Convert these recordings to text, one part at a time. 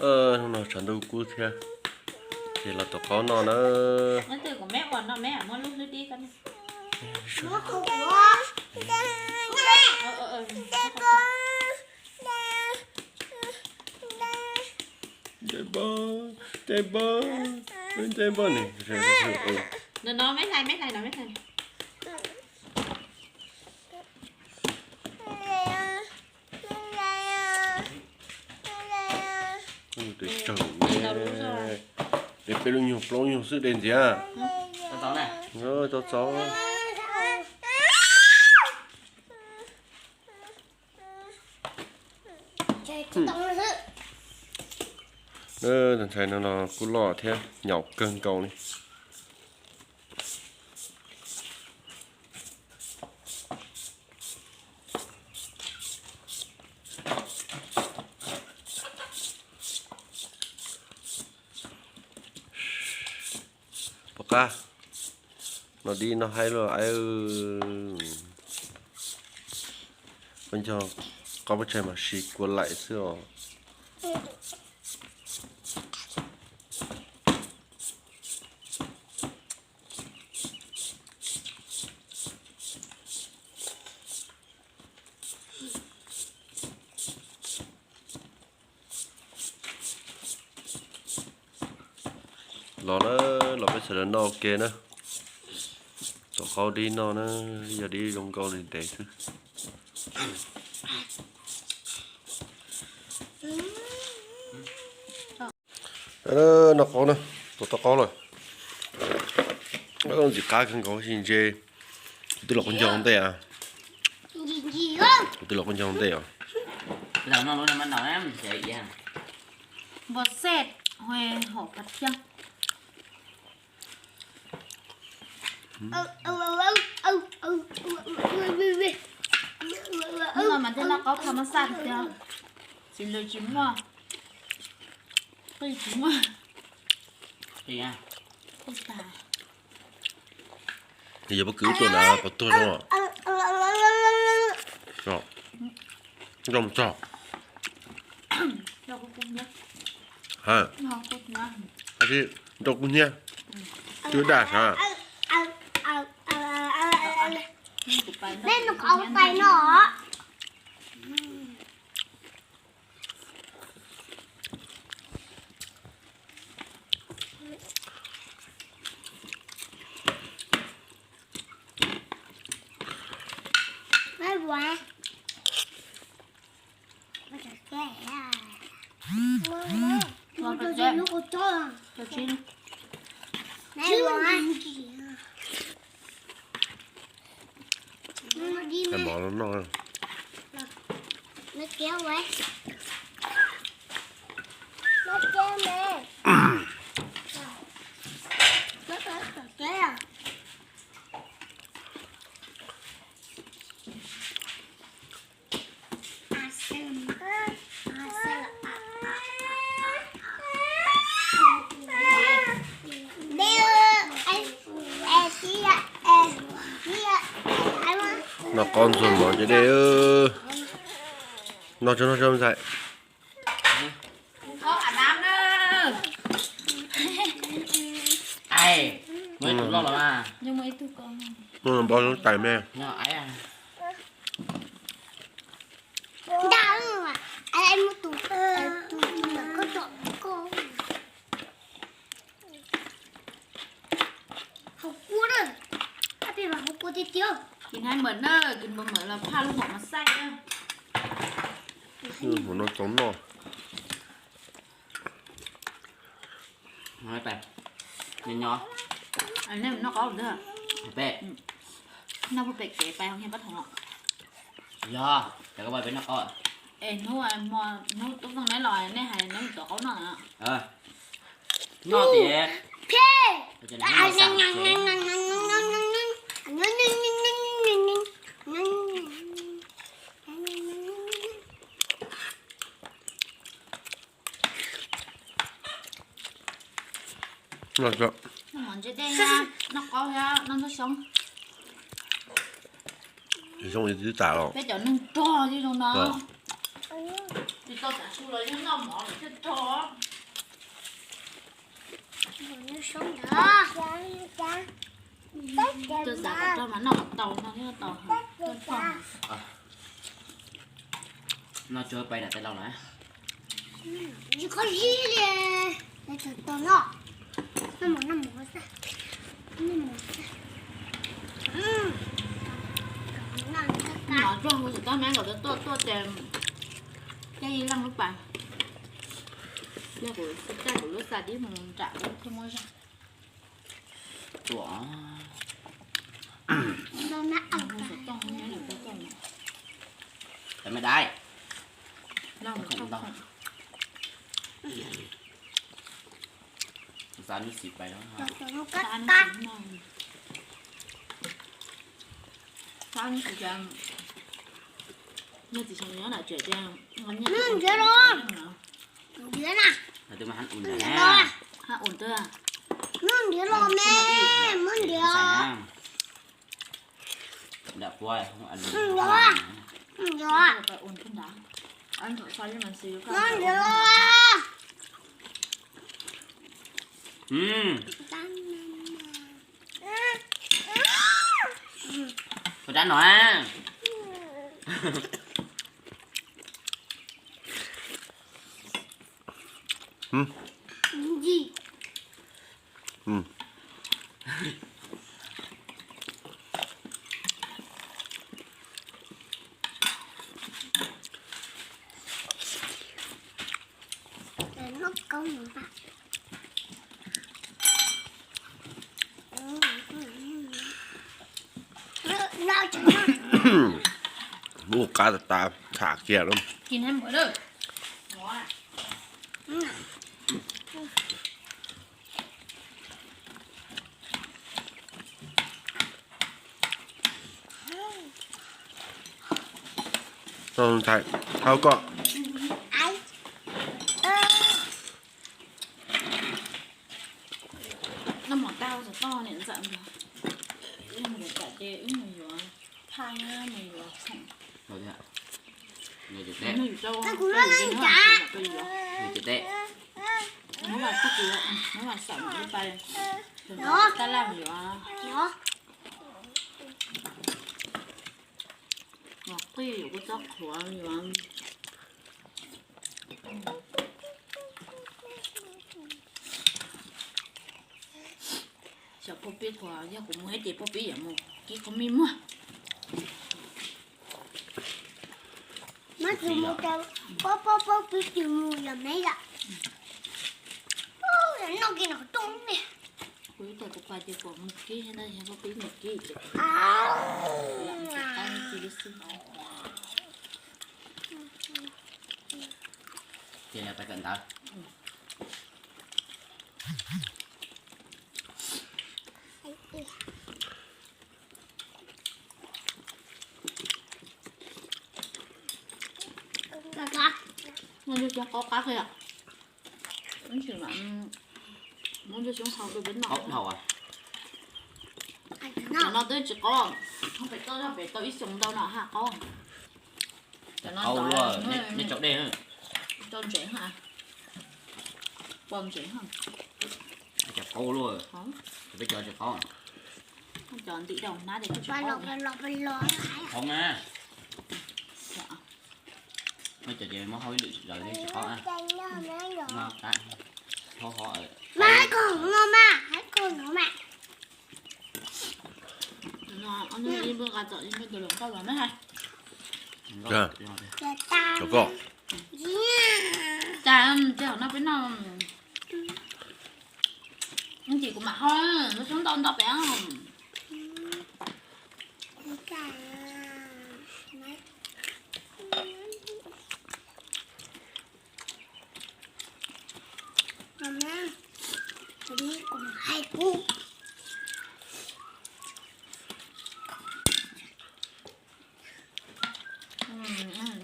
Hnub no tshav ntuj kub thiab, ces los tuav qaub noj na. Nce npog, nce npog, nce npog ni. Tus tsawg, de peb lub nyuag plaub nyuag xwb de ntxiv. Txaus txaus. Tus ntxhais no los kuj loj thiab nyaum kawg nkaus li. Pom qab, no dib no haib luaj. Koj nco, qab pob tsaig mas siv kua laim xwb os. Los na, los peb sawv daws noj ua ke na. Tuav qaub dib noj na, yog dib zoo nkauj li ntev xwb. Noj qaub na, tuav tau qaub lawm. Ntxim qab kawg nkaus, sis ntse. Kuv twb los qaub ncaug ntej. Kuv twb los qaub ncaug ntej os. Bò xếp, hổ, hổ, hổ, hổ. Hnub no mas thiaj noj qaub thauj mab xaj tiag, tsis lwm tsis muaj, qij tsis muaj. Qij tas. Yog pob kws tuaj na, qhov tuag zoo. Zoo txog. Ha, nroj kub hnyiab, twb daj sav. Peb noj qhov tais no. Mov no no. Noj qaub ntxuag mov cov dej. Noj tso, noj tso ntxhais. Npau lub tais me. Kis hnav mawm na, kis npau mawm los phaj lub hom mas xaij na. Hom no txaus noj. Nyob, nej noj qaub ntag. Noj puag pem kev pais hauv niag pab thoov los. Yog, ces koj pais peb noj qaub. Es hnub, hnub tub Fooj neb los nej hais neb mus tuav qaub noj. Noj tias phem. Noj tso. Noj mov ntse dej, noj qaub thiab noj ntsab xyoob. Xyoob twb tas los. Peb cov neeg rog li zoo no. Tsis tau tav su los yeej noj mov lawm thiaj rog. Tus xav kom rog mas noj kom tau no thiaj tau. Noj tsuag pais nram tais laus na. Tsis kho zib li. Noj mov, noj mov xwb. Noj mov xwb. Noj mov tsuag hu xov tooj me kom tuaj tuaj ces, ces ib leeg lub pas. Yog kuv caij kuv lub xav dib mus nram thiaj muaj zog. Tuaj. Cov me dais. Xav nub xim pais. Nws tsis xyov nyob nram tsev tiag. Ntiav na. Hab us ntag. Muab ntiav los me, muab ntiav. Ntiav, ntiav. Muab ntiav los. Koj rab no a. Muaj qab tas tas tham kiag lawm. Thab koj. Noj mov tag txog toj niam ntxawm ntag, wb mus yuav cawv ces wb mus yuav phaj, mus yuav khoom. Hnub no txog kuv, hnub no xaum mus ib pai, tab laj mus yuav. Qij yuav kuj txob qhuav yuav. Xyov pog pib qhuav, yog kuv mus ib ces pog pib yuav mus kib qhov mij muag. Pob pob pob pib tis mus yom me yom. Noj kiag no qhov rooj li. Kuv ib tag kuv pais ces kuv mus kib, tab sis pog pib mus kib ces tab sis li xwb. Ces pais kawm ntawv. Qaub dhau. Cov no twb tsis qaub, pem tau, pem tau ib xyoos ntau no haj qaub. Qaub luaj, nej tsaus dej. Tsaus ntsev, pom ntsev. Cov qaub luaj, peb cov tsis qaub. Cov ntim rau hnab ces tsis qaub. Qaub na. Peb cov ces muab hau ib lwm zaws tsis qaub na. Hau hau. Mas hais koj no mas, hais koj no mas. Cov koj. Cas, ces hov no peb noj. Ib chim kuv mam hau, lub xyoob ntau ntau pem.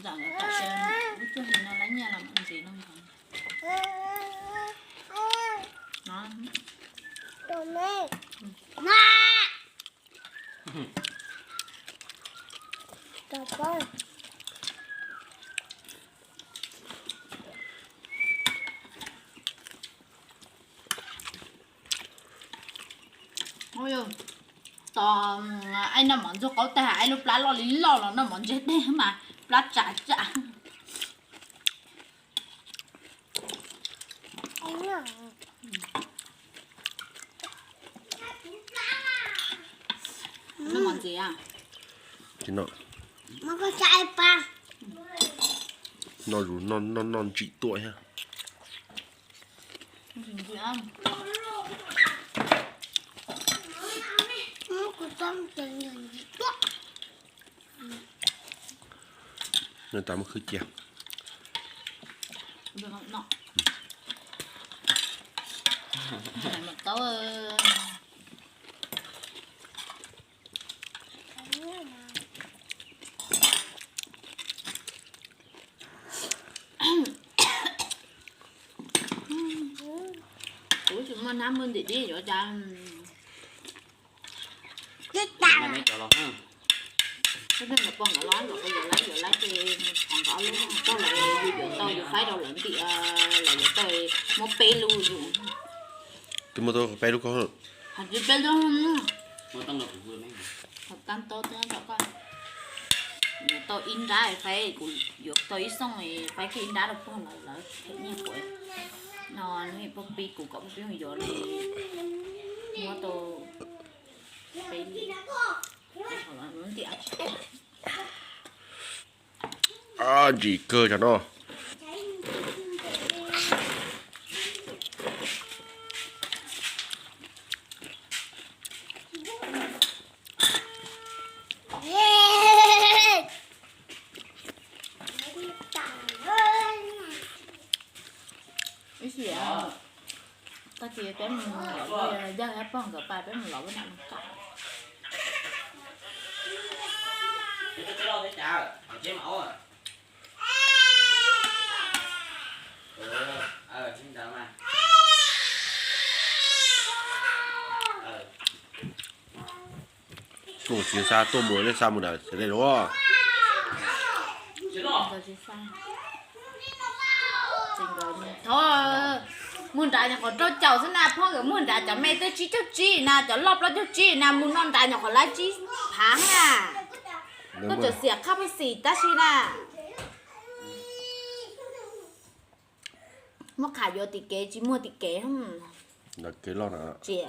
Ntxawm tam sim ib tug ntawm no lawv nyiaj los ntxiv no ntag. Tos, aib noj mov ntxuag qaub tag, aib lub plab loj li loj los noj mov ntseg dej mas plab tsam tsam. Noj mov ntxiv. Tsis noj. Noj zus, noj noj ntsim tuaj thiab. Nws tas muab khwb cia. Kuv tsis muaj hnab muaj ntim dib yuav cas. Cov poj nkawd los nkawd yuav laib yuav laib ces thov nkawd ob lub tau lawm, yus yuav tau yus faib rau lawv ntim, lawv yuav tau muab peb lub yus. Twb muab tau peb lub koj. Hais tsis peb lub. Hais tau, yuav tau ib nrab faib, kuv yuav tau ib xooj faib kiag ib nrab rau pog lawv, lawv them nyiaj kuv. No nws pog pib kuv kom pog pib mus yuav li, muab tau peb li. Ntsim kawg tsam no. Ib sim tag kis peb mus, yog pog nkawd pais peb mus lov peb nam no kam. Tuaj tsis xa tuaj mus, nej xa mus nram xev le los. Thov muag nrad nyuam qhuav rau caum xwb na, phob nkawd muag nrad cov me twb tsib caug tsib na, cov loj plaub caug tsib na, mus noj nrad nyuam qhuav laib tsib phav na. Koj tseem xiam qhab phej xim tab sis na. Muab qham yuav tim kev tsis muag tim kev. Ntawm kev loj na. Tsis,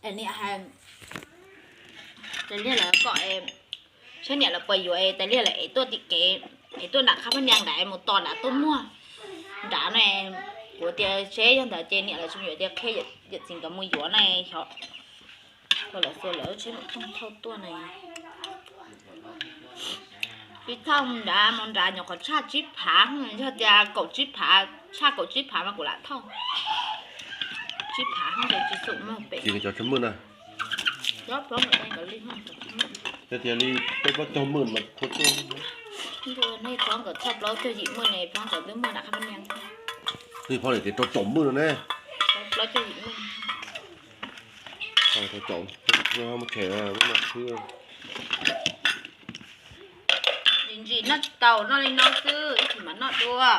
es niam hais, tais liag lawv kom, saib niam lawv puas yuav es tais liag lawv ev tuaj tim kev, ev tuaj nram qhab phab niag nrad mus tos nrad tuaj muag nrad na. Kuv tias seb yog ntawd ces niam lawv tsis yuav ces qhia yawm txiv nkawd mus yuav na. Xyov lawv xuas lawv lub tsheb mus thauj tuaj na. Tsis thauj nrad, mus nrad nyuam qhuav tshaj tsib phav, yog tias kaum tsib phav, tshaj kaum tsib phav mas kuv lam thauj. Tsib phav ces tsis xum muag pem. Tsis cov tsheb mwj na. Cov plob nkawd li. Yog tias li peb plaub caug mwj mas thauj tuaj. Nej phob nkawd thauj plaub caug yim mwj ne, phob nkawd twb muag nram qhab phab niag. Nej phob li tias rau caum mwj no ne. Plaub caug yim mwj. Rau caum, muab tshem, muab no xwb. Ntsim ntsim noj tsis tau, noj li no xwb, ib chim mam noj dua.